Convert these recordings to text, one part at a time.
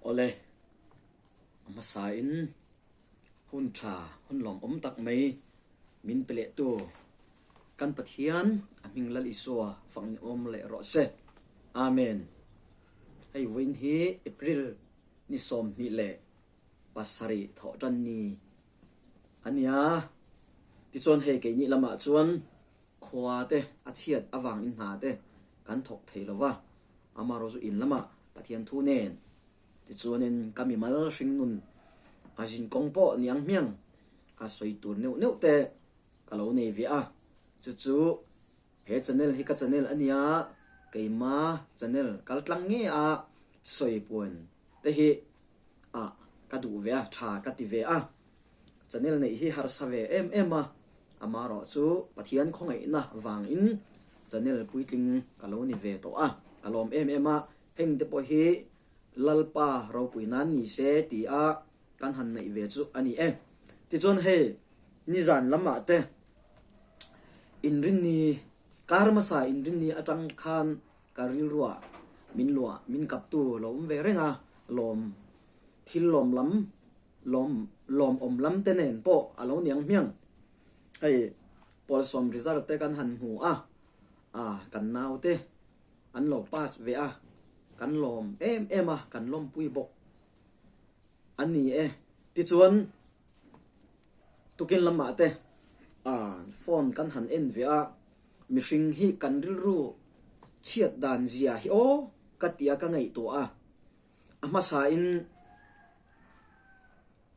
Awle, a hmasain hun tha, hun lawmawm tak mai min pe lehtu kan Pathian a hming Lal Isua fangin awm leh rawh se. Amen. Hei vawiin hi April ni 27 thawh tan ni a nia. Tichuan hei keini lamah chuan khua te a chhiat avangin hna te kan thawk thei lo va, amaherawhchu chu in lamah Pathian thu nen tichuanin ka mimal hringnun a zinkawng pawh ni ang hmiang a sawi tur neuh neuh te ka lo nei ve a, chu chu he channel hi ka channel a nia, keima channel kal tlang nge a sawi puan te hi a ka duh ve a, tha ka ti ve a, channel neih hi harsa ve em em a, amaherawh chu Pathian khawngaihna vangin channel puitling ka lo ni ve tawh a, ka lawm em em a, heng te pawh hi Lalpa ropui nan ni se ti a kan han neih ve chu a ni e. Tichuan hei nizan lamah te inrinni kar hmasa inrinni atang khan Ka rilruah min luah min kaptu lo awm ve reng a, lawm thil lawm lam lawm lawmawm lam te nen pawh a lo niang hmiang. Hei Pawlsawm result te kan han hmu a, a kan nau te an lo pass ve a, kan lawm em em a, kan lawmpui bawk a ni e. Tichuan tukin lamah te a phone kan han en ve a, Mihring hi kan rilru chhiat dan zia hi aw ka tia ka ngaihtuah a, a hmasain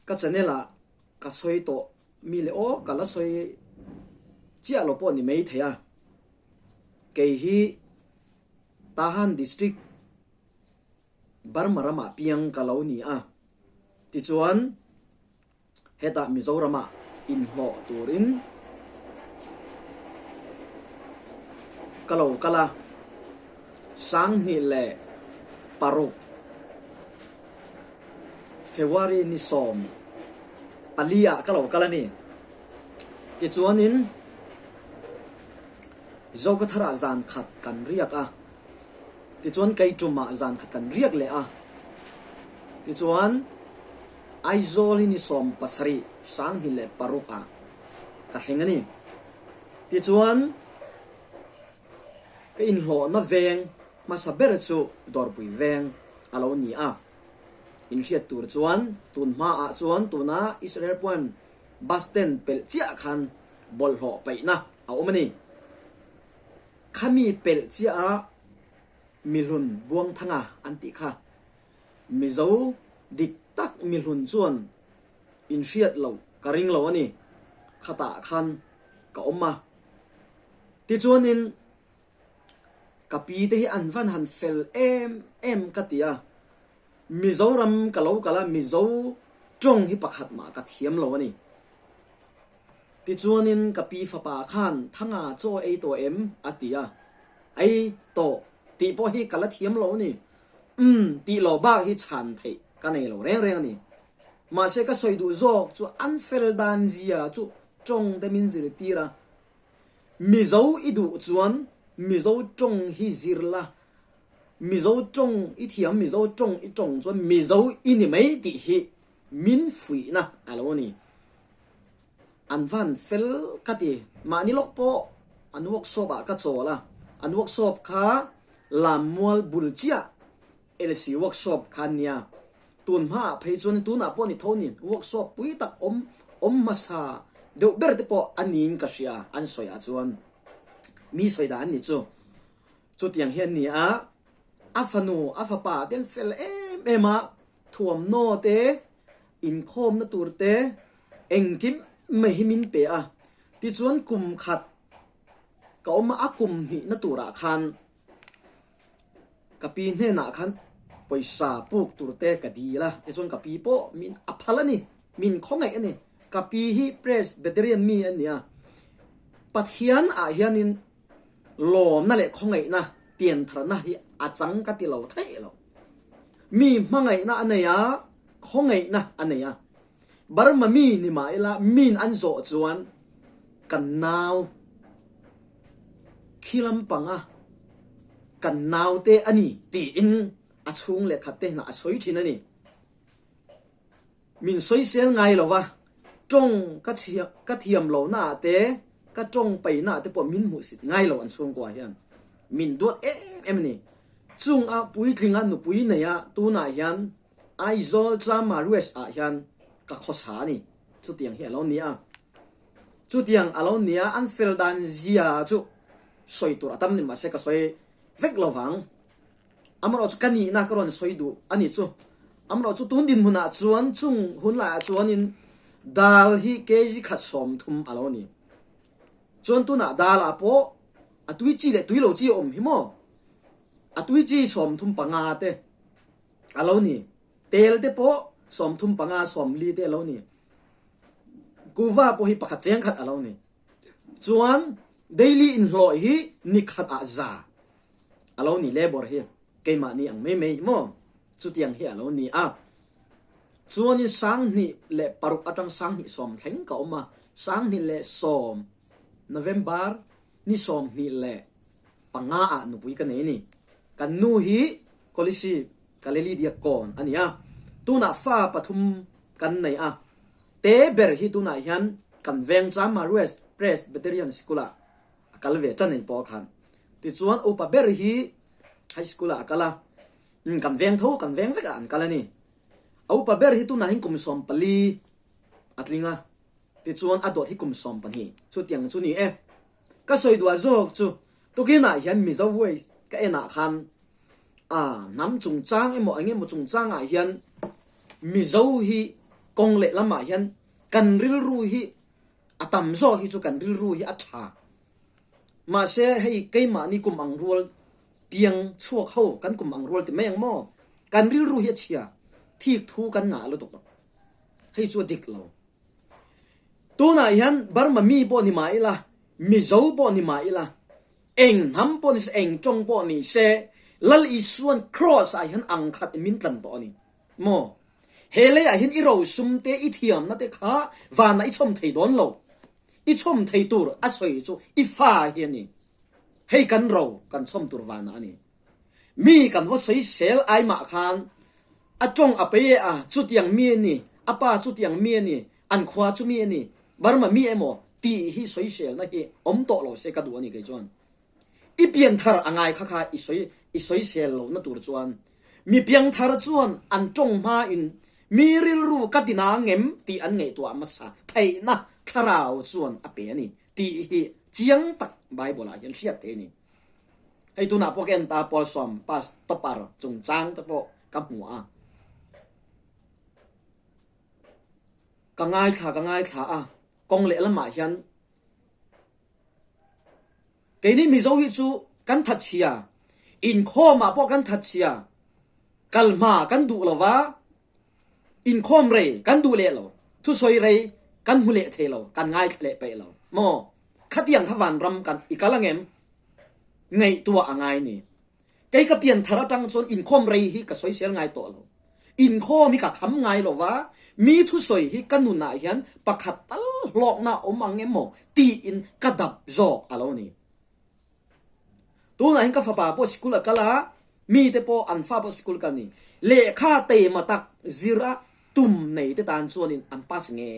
ka channel ah ka sawi tawh mi leh aw ka la sawi chiah lo pawh ni mai thei a, kei hi Tahan District Burma ramah piang ka lo ni a, tichuan. Hetah Mizoramah inhlawh turin ka lo kal a, 2006 February ni 14 ah ka lo kal a ni. Tichuanin Zokathar ah zan khat kan riak a, tichuan Keiṭum ah zan khat kan riak leh a, tichuan Aizawl hi ni 70, 2006 ah ka thleng a ni. Tichuan, ka inhlawhna veng hmasa ber chu Dawrpui veng a lo ni a. Inhriat tur chuan tun hmaah chuan tuna Israel Point bus stand pelh chiah khan bawlhhlawh paihna a awm a ni. Khami pelh chiah a mihlun Buangthanga an tih kha Mizo dik tak mihlun chuan inhriat loh ka ring lo a ni. Khatah khan ka awm a. Tichuanin ka pi te hi an van han fel em em ka ti a. Mizoram ka lo kal a, Mizo tawng hi pakhat mah ka thiam lo a ni. Tichuanin ka pi fapa khan Thanga chaw ei tawh em? a ti a. Ei tawh tih pawh hi ka la thiam lo a ni. Umm, tih lo bak hi chhan theih ka nei lo reng reng a ni. Mahse ka sawi duh zawk chu an fel dan zia chu tawng te min zirtir a. Mizo i duh chuan Mizo tawng hi zir la, Mizo tawng i thiam, Mizo tawng i tawng chuan Mizo i ni mai tih hi min fuihna a lo ni. An van fel ka ti. Mahni lawk pawh an workshop ah ka chawl a, an workshop kha Lammual bul chiah LC workshop kha an nia. Tun hmaah phei chuan tunah pawh ni tho ni workshop pui tak awm awm hmasa deuh ber te pawh a niin ka hria an sawi ah chuan mi sawi dan an ni chu. Chutiang hi an ni a, a fanu a fapa te an fel em em a, thuamhnaw te inkhawmna tur te engkim mai hi min pe a, tichuan kum khat ka awm a, a kum hnihna turah khan ka pi hnenah khan pawisa puk tur te ka dil a, tichuan ka pi pawh min a phal a ni, min khawngaih a ni, ka pi hi Presbyterian mi a ni a, Pathian ah hianin lawmna leh khawngaihna piantharna hi a chang ka ti lo theih lo. Mi hmangaihna a nei a, khawngaihna a nei a. Burma mi ni mah ila min an zawh chuan kan nau khi lampanga kan naute a ni tiin a chhung leh khat te hnah a sawi thin a ni. Min sawisel ngai lo va, tawng ka ka thiam lo na ah te, ka tawng pai na ah te pawh min hmuhsit ngai lo an chhungkua hian. Min duat em em a ni. Chung a puitling a nupui nei a tunah hian Aizawl Chama West ah hian ka khawsa a ni. Chutiang hi a lo ni a. Chutiang a lo ni a, an fel dan zia chu sawi tur a tam ni mahse ka sawi vek lo vang. Amarawh chu ka nihna ka rawn sawi duh a ni chu. Amarawh chu tun dinhmunah chuan chung hun laiah chuanin dal hi kg khat 30 a lo ni. Chuan tunah dalah pawh a tui chi leh tui lo chi a awm hi maw? A tui chi 35 te a lo ni. Tel te pawh 35, 40 te a lo ni. Kuva pawh hi pakhat cheng khat a lo ni. Chuan daily inhlawh hi ni khat ah za a lo ni labour hi keimahni ang mai mai hi maw chutiang hi a lo ni a. Chuanin 2006 atang 2010 thleng ka awm a, 2010 November ni 25 ah nupui ka nei a ni. Kan nu hi Kolasib Kaleli Diakkawn a ni a, tunah fa pathum kan nei a. Te ber hi tunah hian kan veng Chama West Presbyterian School ah a kal ve tan ei pawh khan. Tichuan upa ber hi high school ah a kal a, kan veng tho, kan veng vek ah an kal a ni. A upa ber hi tunah hian kum 14 a tling a, tichuan a dawt hi kum 12 chutiang chu ni e. Ka sawi duah zawk chu tukinah hian Mizo Voice ka en ah khan a hnam chungchang emaw eng emaw chungchangah hian Mizo hi kawng leh lamah hian kan rilru hi a tam zawk hi chu kan rilru hi a tha. Mahse hei keimahni kum ang rual piang chhuak ho kan kum ang rual ti mai ang maw? Kan rilru hi a chhia thik thu kan ngah lutuk. Hei chu a dik lo. Tunah hian Burma mi pawh ni mah ila, Mizo pawh ni mah ila, Eng hnam pawh ni se, eng tawng pawh ni se, Lal Isuan Kraws ah hian ang khat in min tlan tawh a ni. Maw? He lei ah hian i rosum te, i thiamna te kha vanah i chhawm thei dawn lo. I chhawm thei tur a sawi chu i fa hi a ni. Hei kan ro kan chhawm tur vanah a ni. Mi kan va sawi sel ai mah khan a tawng a pe e a, chutiang mi a ni, a pa chutiang mi a ni, an khua chu mi a ni, Burma mi emaw tih hi sawiselna hi awm tawh lo se ka duh a ni kei chuan. I pianthar a ngai kha kha i sawi i sawisel lohna tur chuan mi piangthar chuan an tawng hma in mi rilru ka ti na ngem tih an ngaihtuah hmasa theihna thlarau chuan a pe a ni tih hi chiang tak Bible ah hian hriat theih a ni. Hei tunah pawh ka en ta Paul sawm pass topper chungchang te pawh ka hmu a. Ka ngaithla ka ngaithla a, kawng lehlamah hian keini Mizo hi chu kan thatchhia, inkhawmah pawh kan thatchhia, kal hma kan duh lo va, inkhawm rei kan duh leh lo, thusawi rei kan hmu leh thei lo, kan ngaithla leh peih lo maw? Khatiang kha vanram kan i kal angem? Ngaihtuah a ngai ni. Kei ka pianthar atang chuan inkhawm rei hi ka sawisel ngai tawh lo. Inkhawm hi ka kham ngai lo va, mi thusawi hi ka nunah hian pakhat tal hlawkna a awm ang emaw tiin ka dap zawk a lo ni. Tunah hian ka fapa pawh sikul a kal a, mite pawh an fa pawh sikul kal ni. Lehkha teima tak zir a tum nei te tan chuanin an pass nge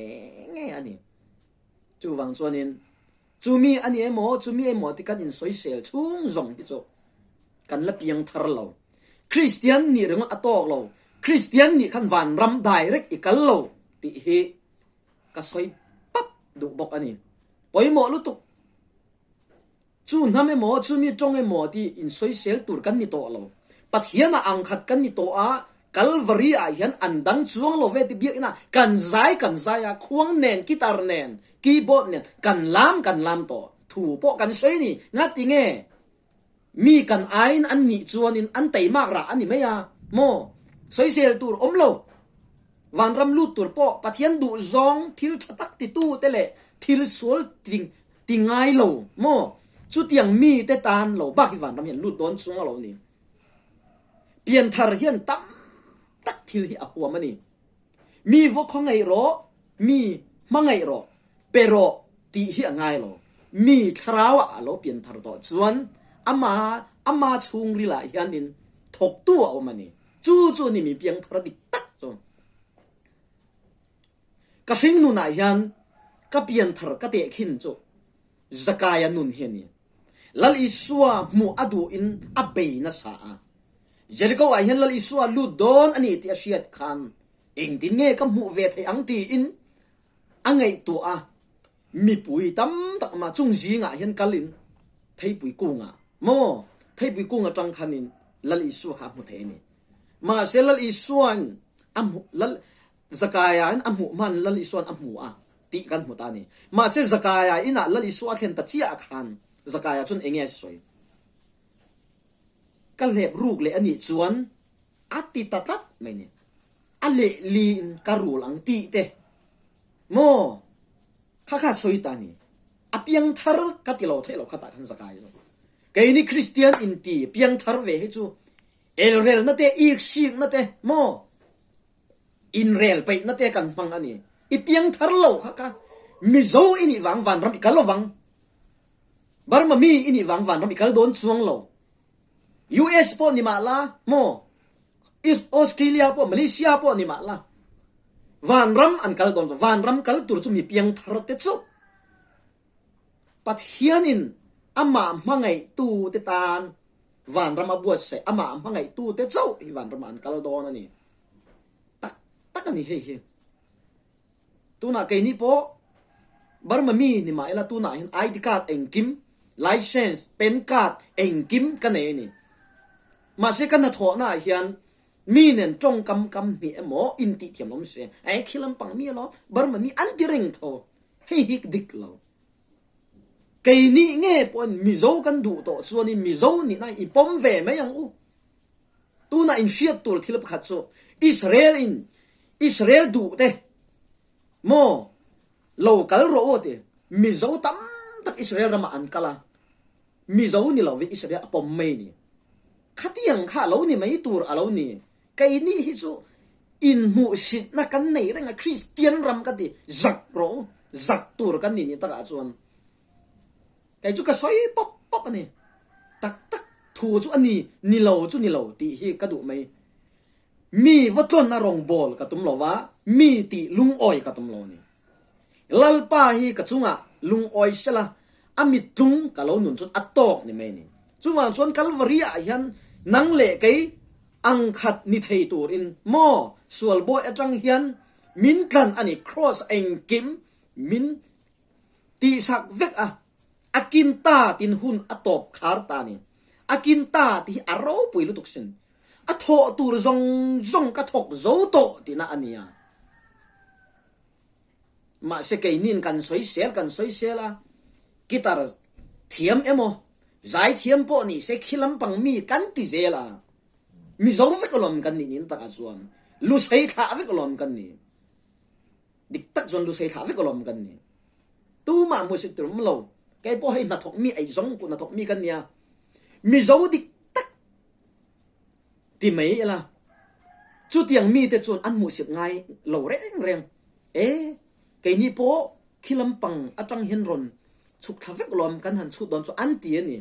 nge a ni. Chuvang chuanin Chumi a ni emaw, chumi emaw ti kan insawisel chhung zawng hi chu kan la piang thar lo. Kristian nih ringawt a tawk lo, Kristian nih khan vanram direct i kal lo tih hi ka sawi pap duh bawk a ni. Pawimawh lutuk. Chu hnam emaw, chumi tawng emaw ti insawisel tur kan ni tawh lo. Pathian ah ang khat kan ni tawh a, Kalvari ah hian an dang chuang lo ve ti biakinn ah kan zai kan zai a, khuang nen, guitar nen, keyboard nen kan lam kan lam tawh. Thu pawh kan sawi ni. Ngati nge? Mi kan aiin an nih chuanin an teimak rah a ni mai a maw? Sawisel tur awm lo. Vanram lut tur pawh Pathian duh zawng thil tha tak titu te leh thil sual ti ngai lo maw? Chutiang mi te tan lo bak hi vanram hian lut dawn chuang a lo ni. Pianthar hian tam tak thil hi a huam a ni. Mi vaw khaw ngaih rawh, mi hma ngaih rawh, pe rawh tih hi a ngai lo. Mi thlarau ah a lo pianthar tawh chuan ama ama chhungril ah hianin thawktu a awm a ni. Chu chu a ni mi piangthar dik tak chu. Ka hringnunah hian ka pianthar ka tehkhin chu Zakaia nun hi a ni. Lal Isua hmuh a duhin a bei nasa a. Jeriko ah hian Lal Isua lut dawn a ni tih a hriat khan engtin nge ka hmuh ve theih ang tiin a ngaihtuah a. Mipui tam tak mah chung zingah hian kalin theipui kungah maw theipui kung atang khanin Lal Isua kha a hmu thei a ni. Mahse Lal Isuain a hmuh Lal Zakaia in a hmuh hman Lal Isuain a hmu a tih kan hmu ta a ni. Mahse Zakaia inah Lal Isua a thlen ta chiah khan Zakaia chuan enge a sawi? Ka hlep ruk leh a nih chuan a ti ta tlat mai ni. A lehli in ka rul ang tih te maw kha kha sawi ta ni. A piangthar ka ti lo theih lo khatah khan Zakai chu. Keini Kristian inti piangthar ve hi chu elrelna te iksikna te maw inrel peihna te kan hmang a ni. I piangthar lo kha kha Mizo i nih vang vanram i kal lovang. Burma mi i nih vang vanram i kal dawn chuang lo. US pawh ni mah la maw Australia pawh Malaysia pawh ni mah la vanram an kal dawn vanram kal tur chu mi piangthar te chu Pathianin amah hmangaihtu te tan vanram a buatsaih amah hmangaihtu te chauh hi vanramah an kal dawn a ni tak tak a ni hei hi. Tunah keini pawh Burma mi ni mah ila tunah hian ID card engkim, license, pen card engkim ka nei a ni. Mahse ka hnathawhna ah hian mi nen tawngkam kam hnih emaw intih thiam awm se, eh khi lampang mi alawm, Burma mi an ti reng tho, hei hi dik lo. Keini nge pawhin Mizo kan duh tawh chuanin Mizo nihna i pawm ve mai ang u. Tunah in hriat tur thil pakhat chu Israel in Israel duh te maw lo kal rawh u ti Mizo tam tak Israel ramah an kal a Mizo ni lovin Israel a pawm mai ni khatiang kha alo ni mai tur alo ni keini hi chu inhmuhsitna kan nei reng a Kristian ram ka ti zak rawh u zak tur kan ni ni takah chuan Kei chu ka sawi pawp pawp a ni. Tak tak thu chu a ni, ni lo chu ni lo tih hi ka duh mai. Mi va tlawn a rawngbâwl ka tum lo va, mi tih lungawi ka tum lo a ni. Lalpa hi ka chungah lungawi sela, a mittlung ka lo nun chuan a tâwk ni mai a ni. Chuvang chuan Kalvari-ah hian nang leh kei angkhat ni thei turin maw sual bawi aṭang hian min tlan a ni, Kraws engkim min Tihsak vek a, a kin ta tin hun a tawp khar ta ni. A kin ta tih hi a ropui lutuk sin. A thawh tur zawng zawng ka thawk zo tawh tihna a nia. Mahse keinin kan sawisel kan sawisel a, guitar thiam emaw, zai thiam pawh ni se khi lampang mi kan ti zel a. Mizo vek alawm kan nih nin takah chuan Lusei thlah vek alawm kan ni. Dik tak chuan lusei thlah vek alawm kan ni. Tumah hmuhsit tur awm lo. Kei pawh hei hnathawk mi ei zawng pawh hnathawk mi kan nia. Mizo dik tak ti mai ila. Chutiang mite chuan an hmuhsit ngai lo reng reng. E, keini pawh khi lampang atang hian rawn chhuk thla vek alawm kan han chhut dawn chu an ti a ni.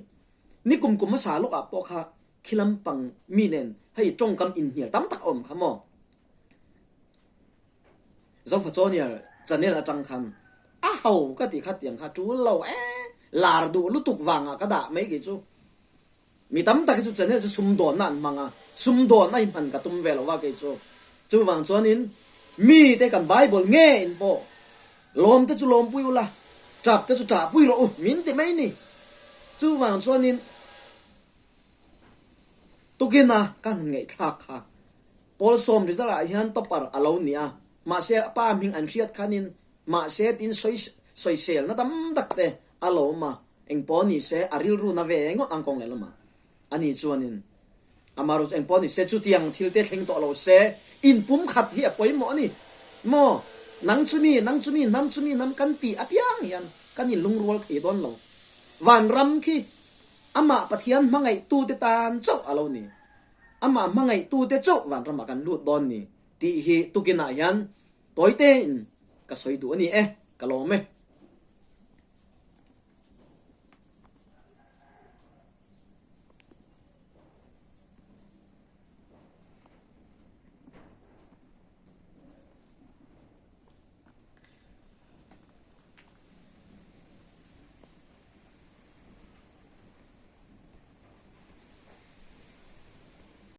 Nikum kum hmasa lawkah pawh kha khi lampang mi nen hei tawngkam inhnial tam tak a awm kha maw. Zofachonia channel atang khan a ho ka ti kha tiang kha tul lo e lar duh lutuk vangah ka dah mai kei chu mi tam tak hi chu channel chu sumdawnna an hmang a sumdawnna hi hman ka tum ve lo va kei chu chuvang chuanin mi te kan bible nge in pawh lawm te chu lawmpui ula tap te chu tahpui rawh u min ti mai ni chuvang chuanin Tukina ka han ngaihthlak kha Paul sawm result ah hian topper a lo ni a, mahse a pa hming an hriat khanin mahse tin sawi sawiselna tam tak te a lo awm a, engpawh ni se a rilru na ve ngawt ang kawng leh lamah a ni chuanin amarawhchu engpawh ni se chutiang thil te thleng tawh lo se inpumkhat hi a pawimawh a ni maw nang chumi nang chumi hnam chumi hnam kan tih apiang hian kan inlungrual thei dawn lo vanram khi Amah Pathian hmangaihtute tan chauh a lo ni. Amah hmangaihtute chauh vanramah kan lut dawn ni tih hi tukinah hian tawitein ka sawi duh a ni e, ka lawm e.